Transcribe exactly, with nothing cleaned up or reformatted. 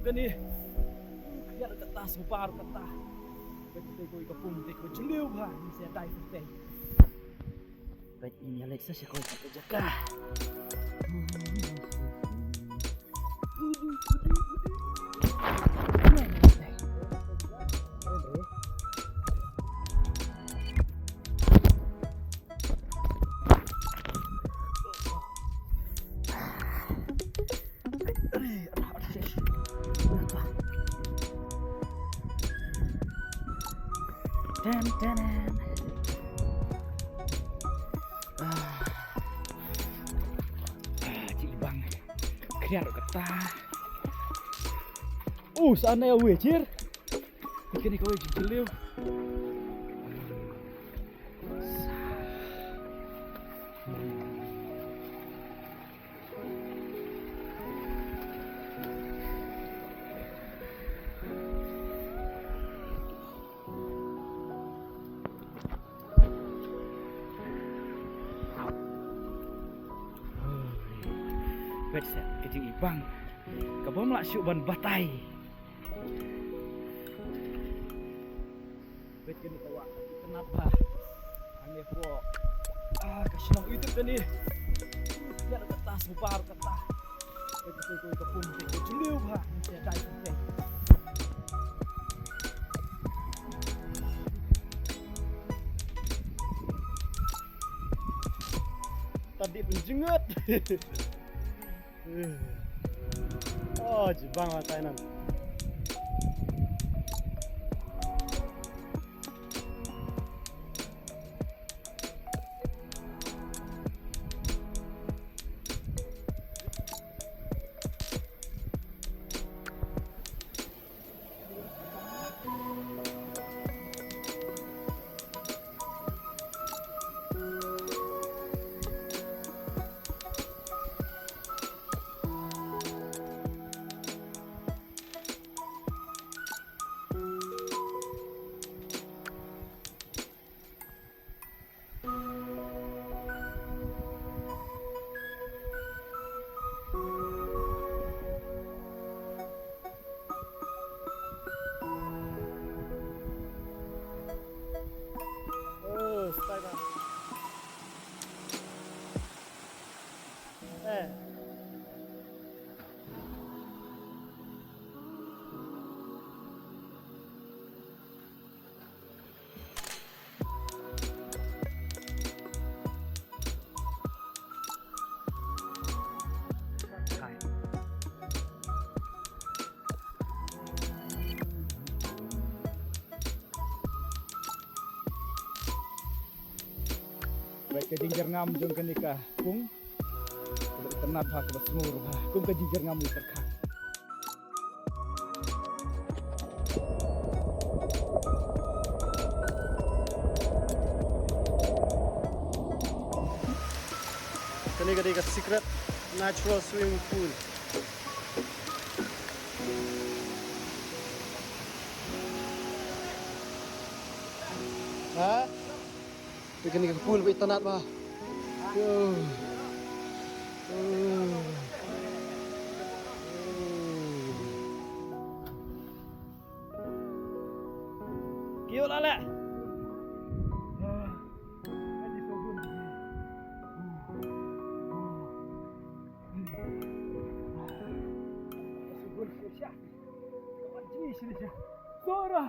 Kane. Ïa kata, subar kata. Kata ko ka pung te ko jylliew bha, ni sa dai kata. Bad in ïa leit sa sha kawei ka jaka. Ten, ten, ten. Ah. Ah, ci bang. Kliar kata. Uh, sana ya wejir. Ikan ni kawai jin jeliu. Peit sa ka jingibang ka bym lah shuh ban batai. Peit kane ka wah, ka nat bha. Hangne hapoh, ah, ka shnong ïa kane. Ïa kata subar kata. Peit kata ka pung, peit ka jylliew bha. Ïa dai peit. Tadi pynjyngut. Oh, jibang wa Thailand. Oh, stay back. Eh. Bad ka jingjyrngam jong kane ka pung kaba itynnad bha, kaba sngur bha, kum ka jingjyrngam u pyrkhang. Kane ka dei ka secret natural swimming pool. Ha? Ïa kane ka pool ba itynnad bha. Yo. Yo. Kiew la leh. Sora.